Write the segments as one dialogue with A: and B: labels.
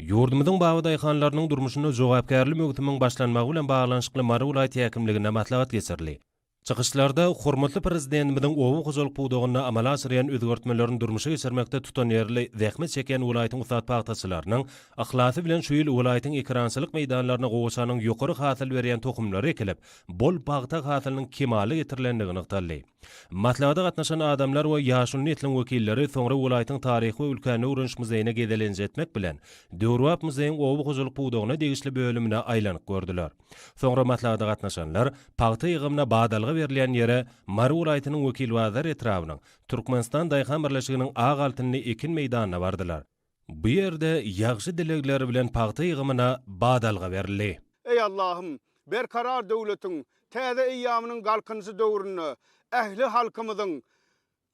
A: Ýurdumyzyň babadaýhanlarynyň durmuşynda jogapkärli möwsümiň başlanmagy bilen baglanyşykly Mary welaýat häkimliginde maslahat geçirildi. Çykyşlarda hormatly Prezidentimiziň oba hojalyk pudagynda amala aşyrýan özgertmelerini durmuşa geçirmekde tutanýerli zähmet çekýän welaýatyň ussat pagtaçylarynyň yhlasy bilen şu ýyl welaýatyň ekerançylyk meýdanlaryna gowaçanyň ýokary hasyl berýän tohumlary ekilip, bol pagta hasylynyň kemala getirilendigi nygtaldy. Maslahata gatnaşan adamlar we ýaşuly nesliň wekilleri soňra welaýatyň Taryhy we ülkäni öwreniş muzeýine gezelenç etmek bilen, döwrebap muzeýiň oba hojalyk pudagyna degişli bölümine aýlanyp gördüler. Soňra maslahata gatnaşanlar pagta ýygymyna badalga berilýän ýere Mary welaýatynyň Wekilbazar etrabynyň Türkmenistan daýhan birleşiginiň ak altynly ekin meýdanyna bardylar. Bu ýerde ýagşy dilegler bilen pagta ýygymyna badalga berildi.
B: Eý Allahym! Berkarar döwletiň täze eýýamynyň Galkynyşy döwründe ähli halkymyzyň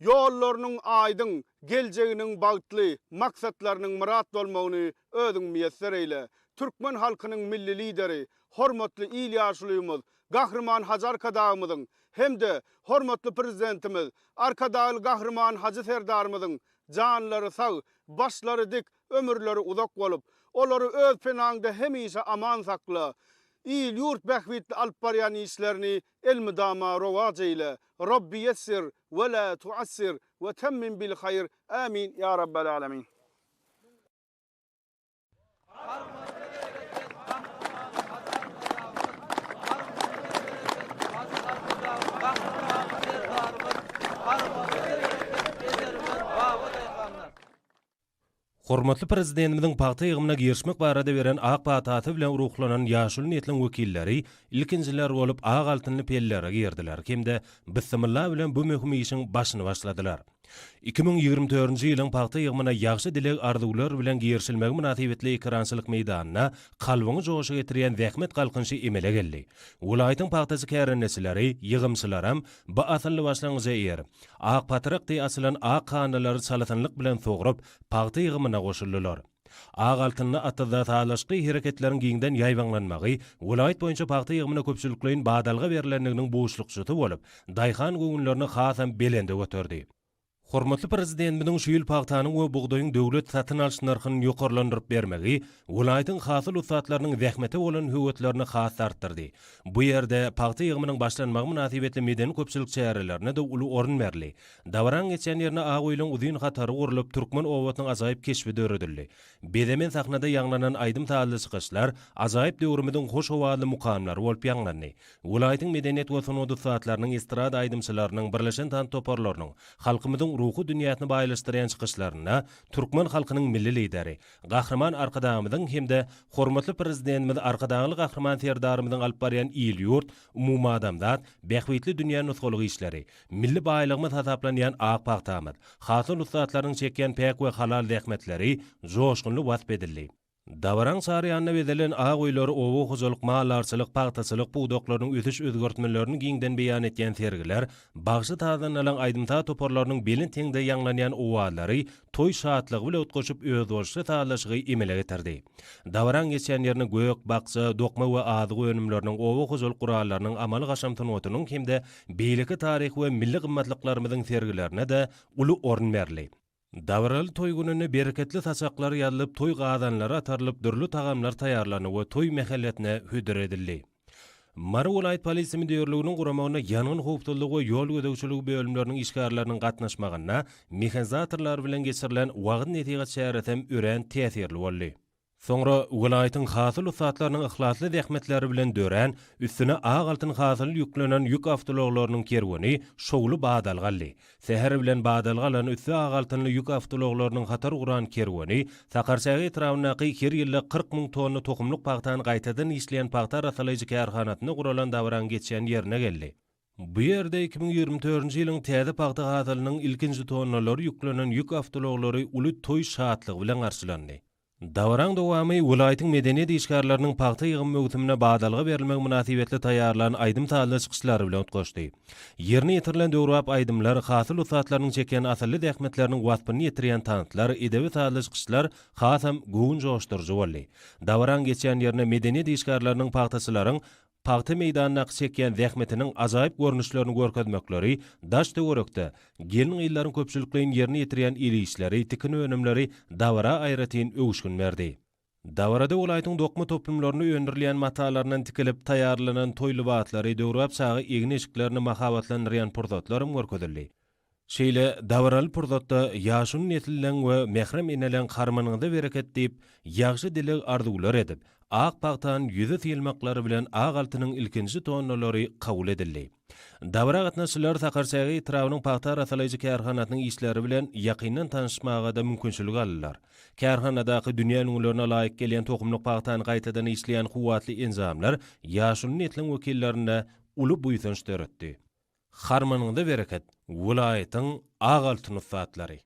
B: ýollarynyň aýdyň, geljeginiň bagtly, maksatlarynyň myrat bolmagyny Özüň miýesser eýle. Türkmen halkynyň Milli Lideri, hormatly il ýaşulymyz Gahryman Hajy Arkadagymyzyň hem-de hormatly Prezidentimiz Arkadagly Gahryman Hajy Serdarymyzyň janlary sag, başlary dik, ömürleri uzak bolup, olary Öz penaňda hemişe aman sakla. Il-ýurt bähbitli alyp barýan işlerini elmydama rowaç eýle. Rabbi ýessir we la tuassir we temmim bil haýr. Amin ýa Rabbel alemin.
A: Hormatly Prezidentimiziň pagta ýygymyna girişmek barada beren ak patasy bilen ruhlanan ýaşuly nesliň wekilleri ilkinjiler bolup ak altynly pellere girdiler hem-de Bissimylla bilen bu möhüm işiň başyny başladylar. 2024-nji ýylyň pagta ýygymyna ýagşy dileg-arzuwlar bilen girişilmegi mynasybetli ekerançylyk meýdanynda kalbyňy joşa getirýän zähmet galkynyşy emele geldi. Welaýatyň pagtaçy kärendeçileri, ýygymçylaram bu asylly başlangyja eýerip, ak patrak deý açylan ak hanalary çalasynlyk bilen sogrup, pagta ýygymyna goşuldylar. Ak altynly atyzda sazlaşykly hereketleriň giňden ýaýbaňlanmagy welaýat boýunça pagta ýygymyna köpçülikleýin badalga berlendiginiň buşlukçysy bolup, daýhan göwünlerini hasam belende göterdi. Hormatly Prezidentimiziň şu ýyl pagtanyň we bugdaýyň döwlet satyn alyş nyrhyny ýokarlandyryp bermegi welaýatyň hasyl ussatlarynyň zähmete bolan höweslerini has-da artdyrdy. Bu ýerde pagta ýygymynyň başlanmagy mynasybetli medeni-köpçülik çärelerine-de uly orun berildi. Dabaraň geçýän ýerinde ak öýleň uzyn hatary gurlup, türkmen obasynyň ajaýyp keşbi döredildi. Bezemen sahnada ýaňlanan aýdym-sazly çykyşlar ajaýyp döwrümiziň hoş owazly mukamlary bolup ýaňlandy. Welaýatyň medeniýet we sungat ussatlarynyň, estrada aýdymçylarynyň, birleşen tans toparlarynyň halkymyzyň ruhy dünýäsini baýlaşdyrýan çykyşlarynda türkmen halkynyň Milli Lideri, Gahryman Arkadagymyzyň hem-de hormatly Prezidentimiz Arkadagly Gahryman Serdarymyzyň alyp barýan il-ýurt, umumadamzat bähbitli dünýä nusgalyk işleri, Milli baýlygymyz hasaplanýan ak pagtamyz, hasyl ussatlarynyň çekýän päk we halal zähmetleri joşgunly wasp edildi. Dabaraň çar ýanyna bezelen ak öýler oba hojalyk, maldarçylyk, pagtaçylyk pudaklarynyň ösüş-özgertmelerini giňden beýan etýän sergiler, bagşy-sazandalaryň, aýdym-saz toparlarynyň belent heňde ýaňlanýan owazlary toý şatlygy bile utgaşyp özboluşly sazlaşygy emele getirdi. Dabaraň geçýän ýerine gök, bakja, dokma we azyk önümleriniň, oba hojalyk gurallarynyň, amaly-haşam sungatynyň hem-de beýleki taryhy we milli gymmatlyklarymyzyň sergilerine-de uly orun berildi. Dabaraly toý gününde bereketli saçaklar ýazylyp, toý gazanlary atarylyp, dürli tagamlar taýýarlandy we toý mähellesine hödür edildi. Mary welaýat polisiýa müdirliginiň guramagynda ýangyn howpsuzlygy we ýol gözegçiligi bölümleriniň işgärleriniň gatnaşmagynda mehanizatorlar bilen geçirilen wagyz-nesihat çäresi hem örän täsirli boldy. Soňra welaýatyň hasyl ussatlarynyň yhlasly zähmetleri bilen dörän, üstüne ak altyn hasyl ýüklenen ýük awtoulaglarynyň kerweni şowly badalga aldy. Säher bilen badalga alan üsti ak altynly ýük awtoulaglarynyň hatar guran kerweni Sakarçäge etrabyndaky her ýylda 40 müň tonna tohumlyk pagtany gaýtadan işleýän pagta arassalaýjy kärhanasynda guralan dabaraň geçýän ýerine geldi. Bu ýerde 2024-nji ýylyň täze pagta hasylynyň ilkinji tonnalary ýüklenen ýük awtoulaglary uly toý şatlygy bilen garşylandy. Dabaraň dowamy welaýatyň medeniýet işgärleriniň pagta ýygym möwsümine badalga berilmegi mynasybetli taýýarlan aýdym-sazly çykyşlary bilen utgaşdy. Ýerine ýetirilen döwrebap aýdymlar, hasyl ussatlarynyň çekýän asylly zähmetleriniň waspyny ýetirýän tanslar, edebi-sazly çykyşlar hasam göwün joşduryjy boldy. Dabaraň geçýän ýerine medeniýet işgärleriniň pagtaçylaryň pagta meýdanyndaky çekýän zähmetiniň ajaýyp görnüşlerini görkezmekleri daş-töwerekde gelin-gyzlaryň köpçülikleýin ýerine ýetirýän el işleri, tikin önümleri dabara aýratyn öwüşgin berdi. Dabarada welaýatyň dokma toplumlarynda öndürilýän matalaryndan tikilip taýýarlanan toý lybaslary, döwrebap çaga egin-eşiklerini mahabatlandyrýan pursatlaram görkezildi. Şeýle dabaraly pursatda ýaşuly nesilleň we mährem eneleň harmanyňyza bereket diýip, ýagşy dileg-arzuwlar edip, ak pagtany ýüze sylmaklary bilen ak altynyň ilkinji tonnalary kabul edildi. Dabara gatnaşyjylar Sakarçäge etrabynyň pagta arassalaýjy kärhanasynyň işleri bilen ýakyndan tanyşmaga-da mümkinçilik aldylar. Kärhanadaky dünýä ülňülerine laýyk gelýän tohumlyk pagtany gaýtadan işleýän kuwwatly enjamlar ýaşuly nesliň wekillerinde uly buýsanç döretdi. Harmanyňyza bereket, welaýatyň ak altyn ussatlary!